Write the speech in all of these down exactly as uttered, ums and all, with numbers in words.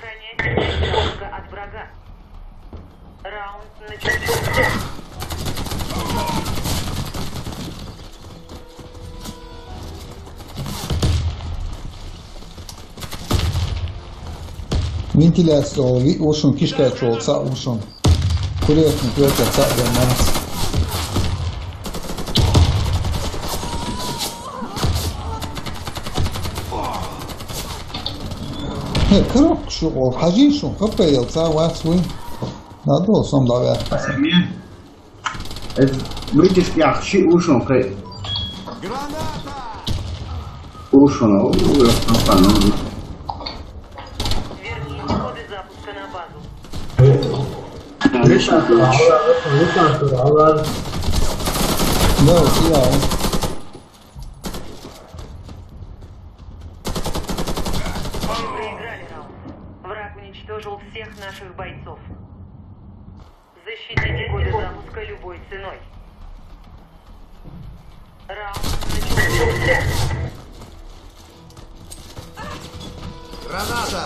Охраняйте точка от врага. Раунд начался. Вентиляция, ви-, вушун, кишкачу, ца вушун. Курятник, вертя, ца вернемся. Хе, курок шу, о, хажи шу, хапе ел, ца вац вы. Надо, сом давай. Эс вытяжки ахши ушун кай. Ушун, о, ушун. Верните коды запуска на базу. Лучше, лучше. Да, я. Мы проиграли раунд. Враг уничтожил всех наших бойцов. Защитите коды запуска любой ценой. Раунд начался. Граната!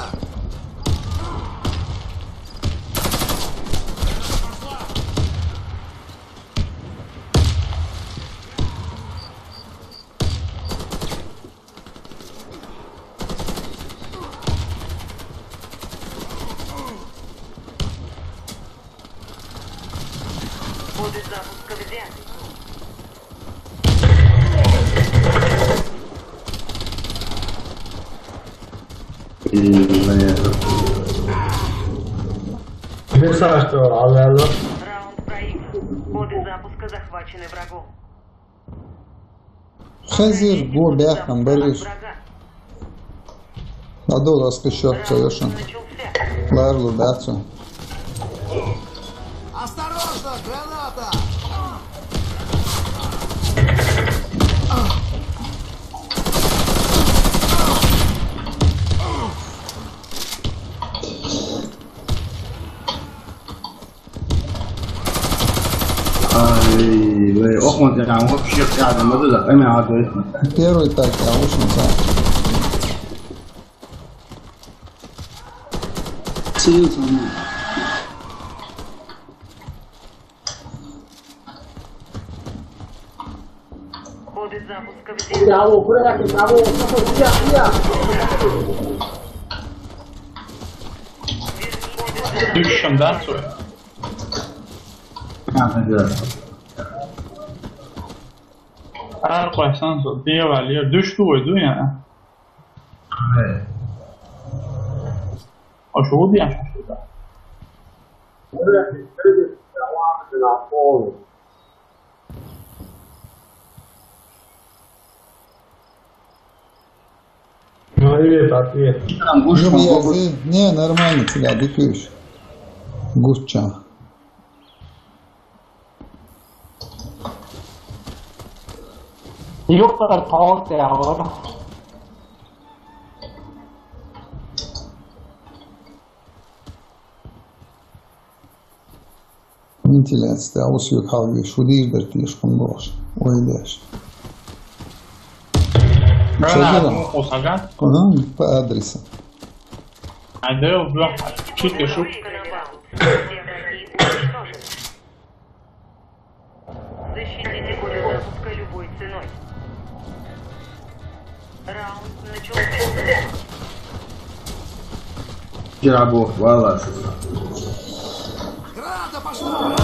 Коды запуска взяты. Раунд проигран. Коды запуска захвачены врагом. Хазир гу бяхам бариш. Надо раскрещаться, Ёшин. Ларлу бяцу. Осторожно, граната! Ай, вы, ох, он там вообще рядом, вот это, эми, а, то есть. Первый так, а, в общем, да. Серьёзно, ну. Коды запуска взяты. Düştüm daha sonra. Ha, güzel. Her koysan sonra diye var ya, düştü oydu ya. Evet. O şu oldu ya. Ну, привет, ответ. Там будешь Yok, могу- yazı, ne, нормально, тебя дикуешь. Гучча. Yok, ben tavuk ya, var. Вентиляция, а вот сюда халгиш, удир дер тишком гош, ойдеш. Граната, Чего? Осага? Куда? По адресу. А да, я убил. Чуть пишу. Защитите коды запуска любой ценой. Раунд начался. Пирогов, вала. Граната пошла!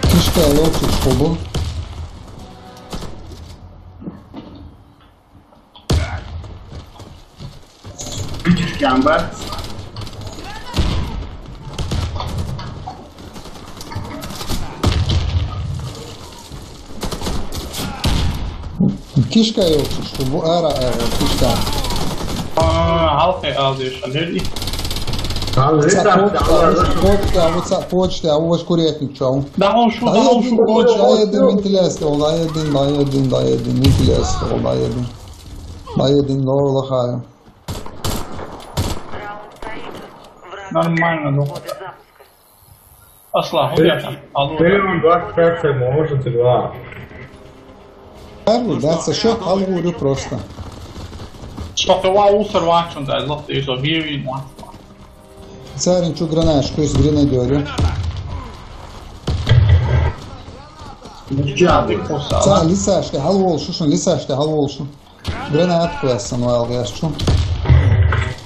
Кишка локти шубу. Вытяжки амбар. Кишка yok, bu ara, ara, kişka. Aa, halka aldı yaşa. Nerede? Abi, Sa-, Vedat, poçta, Allah razı olsun. Poçta, bu sa-, poçta, bu vaš kuretnik, čau. Da on şu, da on şu, Dayadin, koç. Dayadin, ventilacija, dayadin, dayadin, dayadin, ventilacija, dayadin. Dayadin, dobro, lahaj. Нормально, ну. Аслан, убегай. Алло. Ты он двадцать пять, может, и два. Harbi, ben size şu hal vuruyor prosta. Что ты ва усар вачун да, лох ты что вири вачун. Царин чу гранаш, куис гранадёрю. Ца лисаште халвол шушун, лисаште халвол шушун. Гранат классан валгас чу.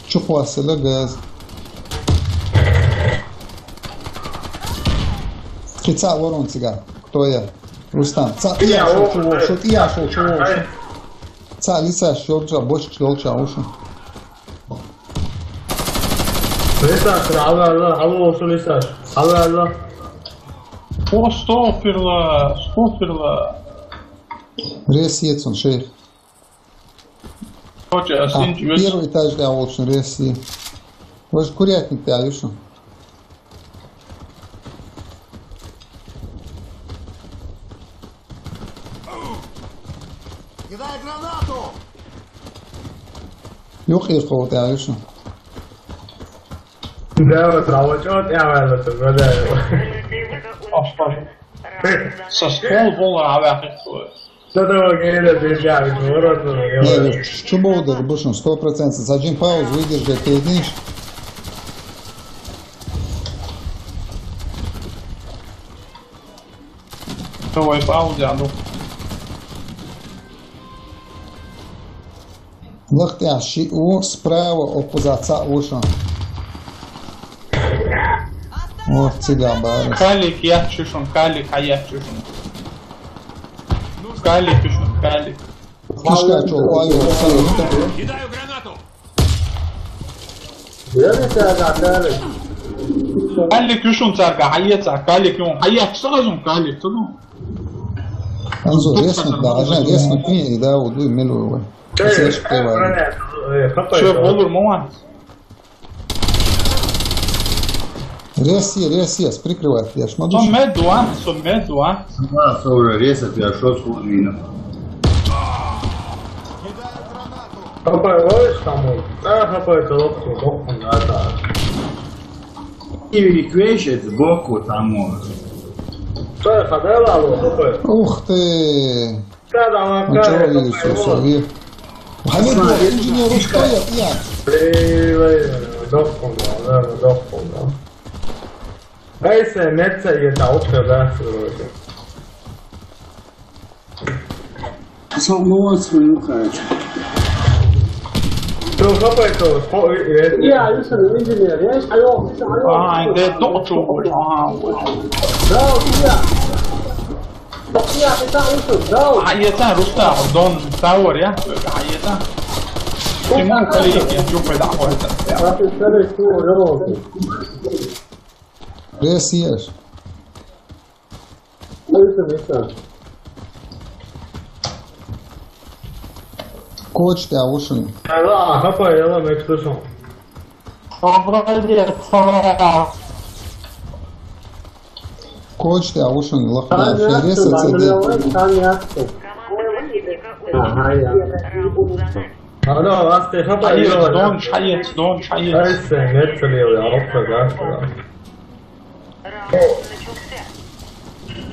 Чу класса да газ. Кица ворон цига. Кто я? Рустам. Ца я шо чу вошо, я шо чу вошо. Ца лисаш шо чу, бочк шо чу вошо. Лисаш, алла, алла, алла, шо лисаш. Алла, алла. О, стоперла, стоперла. Рес ецун, шейх. Хочешь, а, синч вес. Первый этаж да волшин, рес е. Вож курятник да юшин. Кидай гранату! Юх, юх, вот я юшин. Да, вот, а вот, вот я валю, то, да, да. Со ствол бола авяхи. Что ты говоришь, держали, ворот, ну, я Не, говорю. Ну, чё было, да, бушин, сто процентов. За один пауз выдержать, ты знаешь. Давай, пауз, я, ну. Лыхтя ши у справа оппозиция уша. О, цыган барыс. Калик ячушун, калик а ячушун. Калик ючушун, калик. Кишка чё, ой, ой, ой. Кидаю гранату. Калик ючушун царга, хаяца, калик юн, хаяц сразу, калик, ну. Анзо, ресник, да, ажан, ресник, и да, удуй, милуй, ой. Э, э, хапай, Всё, да. Болур, муан. Рес е, рес е, прикрывать, я ж могу. Со медуа, со медуа. Да, со уже ресат, я шо с хуйнина. Хапай, ловишь там, он? А, хапай, это лодку, лодку, да, да. И реквещет сбоку там, он. Что, хапай, лало, хапай? Ух ты! Та да, ма, ну чё, Иисус, а вы? Хали инженер, что я, я? Эй, эй, эй, дохнул, да, да, дохнул, да. Эй, сэ, меца, я та, вот, да, всё. Со мной свою, короче. Что, хапай, то, хо-, э, э. Я, Иисус, инженер, я, а я, а я. А, да, то, что, а, вот. Да, я. Хьаэца, Рустам, дон тавар, я? Хьаэца. Тимон, коллеги, я чё, когда охотится? Рес еш. Коч тя ушин. Ала, хапа, яла, меч кушал. Обрали, сора. Коч тя ушин лахна, ферес, цеде. Ага, я. Ала, ласте, хапа, Шаец, яла. Дон, шаец, дон, шаец. Ай, сен, нет, цели, я, опа, да, да.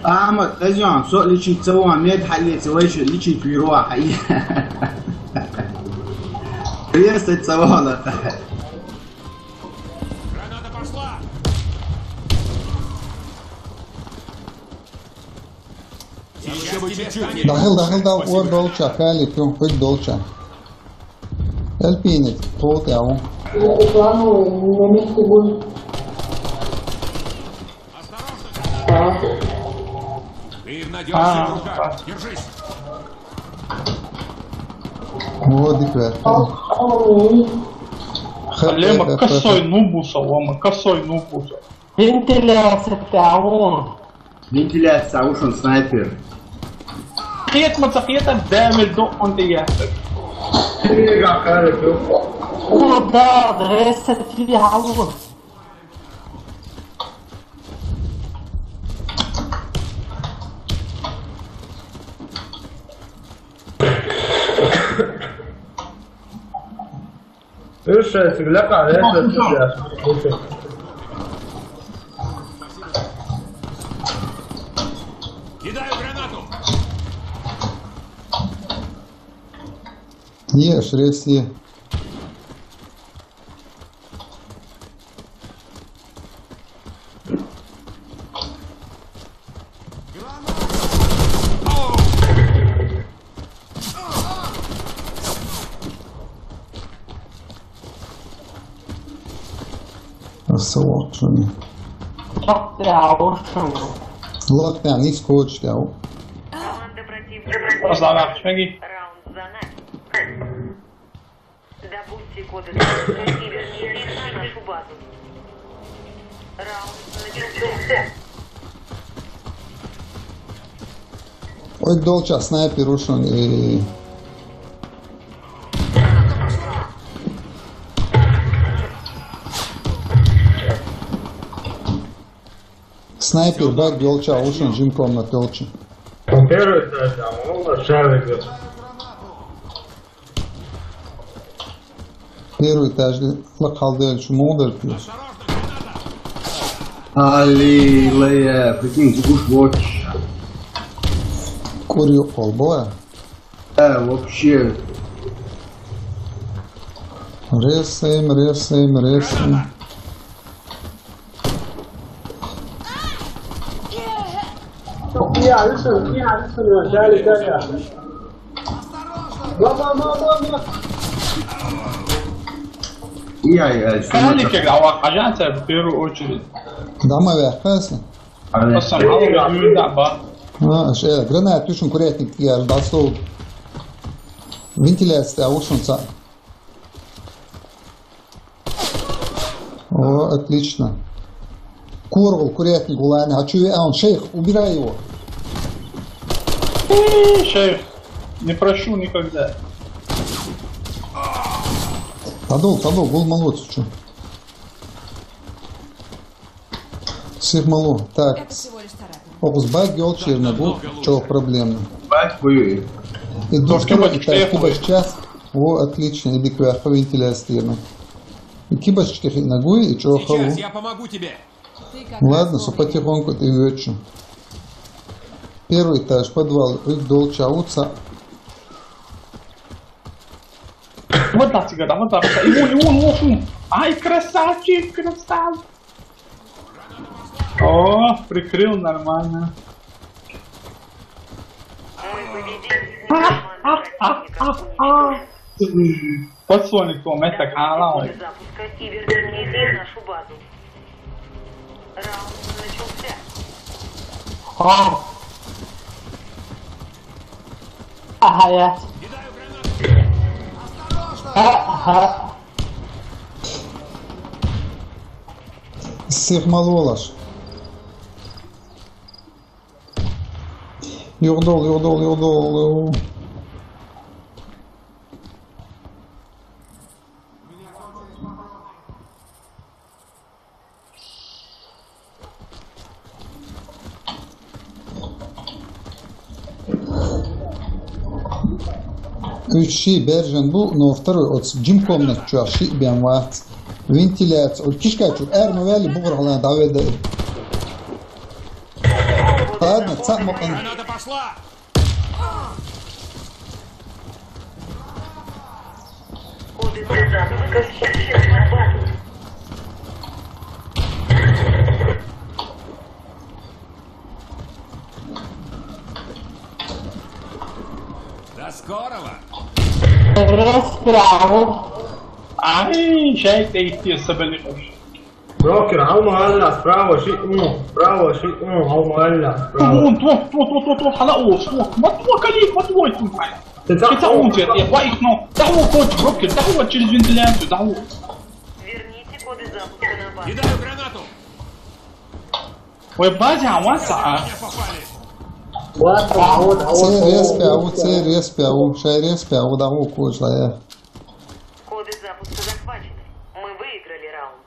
Ахмад, къезян, со личи цава, мед хали, цава ещё личи пиро, хай. Приветствовать цава, да. Граната пошла! Сейчас тебе станет. Дахыл, дахыл, да, ур долча, хали, кюм, хоть долча. Эльпинец, вот я, он. Осторожно! Ты в надёжных руках. Держись! Вот и кверху. Лема косой нубуса, лема косой нубуса. Вентиляция, он. Вентиляция, уж он снайпер. Хет, ма, ца хет, а дэмэл до он тэ яхтаг. Куда, дрэсэ, тебе халугу. Слушай, всегда корректно. Кидаю гранату. Еш, рес, е. Совокшами. Локтян, из коч тяу. Команда противника. Раунд за нами. Добудьте коды доступа и верните их на нашу базу. Раунд начался. Ой, долча, снайпер ушел. И снайпер, баг, долча ушел, жим комнат долча. Первый этаж, а он шарик. Первый этаж, лак халды, чему удар пьёс? Али, лея, прикинь, зугуш вотч. Курю колбоя. Да, вообще. Ресэм, ресэм, ресэм. Я, лучше, я, лучше, я, я, я. Мама, мама, мама. Я, я, Калике, а, а, в первую очередь. Да, мы вяхкасы. Пацан, алло, да, ба. А, ше, гранат, тушин курятник, я ждал стол. Вентиляция, а ушунца. О, отлично. Кургул, курятник, улан, а чё, а он, шейх, убирай его. Э, шейх, не прощу никогда. Подул, подул, гул молодец, чё? Сих мало. Так. Это всего лишь царапина. Окус баг ёлчирна бу, чё проблемно. Баг буюй. И доктор, кибаш час. О, отлично, иди квяха вентиляция. И кибашечки хит ногой, и чё халу. Сейчас я помогу тебе. Ладно, со потихоньку ты вёчу. Первый этаж, подвал, и долча уца. Вот так тебе, да, вот так. И вон, и вон, вон, вон. Ай, красавчик, красавчик. О, прикрыл нормально. Мы победили. А, а, а, а, а. Подсолнух, это канал. Запуска и верните их в нашу базу. Раунд начался. А. Ага, я. Ага. Сих мало лаш. Югдол, югдол, югдол. Уьч ши бержен бу, но второй от жим комнат чуа ши бен вац. Вентиляция. Ол кишка чур, эр ма вели бугралан даведа. Ладно, цап мокъан. Граната пошла! До скорого! Ай, шайк, эй, ты соболел. Брокер, алма алла, справа, ши, ну, справа, ши, ну, алма алла, справа. Вон, то, то, то, то, то, хала, о, что? Матуа, кали, матуа, тупая. Ты так, это он, я, я, ну, да, вот, вот, брокер, да, вот, через вентиляцию, да, вот. Верните коды запуска на базу. Кидаю гранату. Ой, база, а, васа, а. Меня попали. Ладно, а вот, а вот, Це а вот, респи, а вот, це респи, а вот, шай респи, а вот, а вот, коч, да, я. Коды запуска захвачены. Мы выиграли раунд.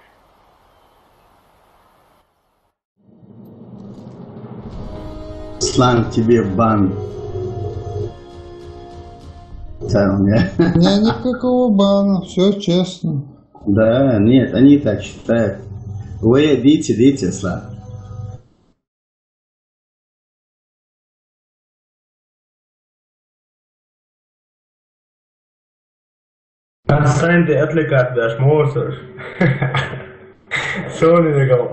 Слан, тебе бан. Там, я. У меня никакого бана, все честно. Да, нет, они так считают. Вы идите, идите, Слан. Ас сайнде отвлекать дашь, можешь. Сони дагал.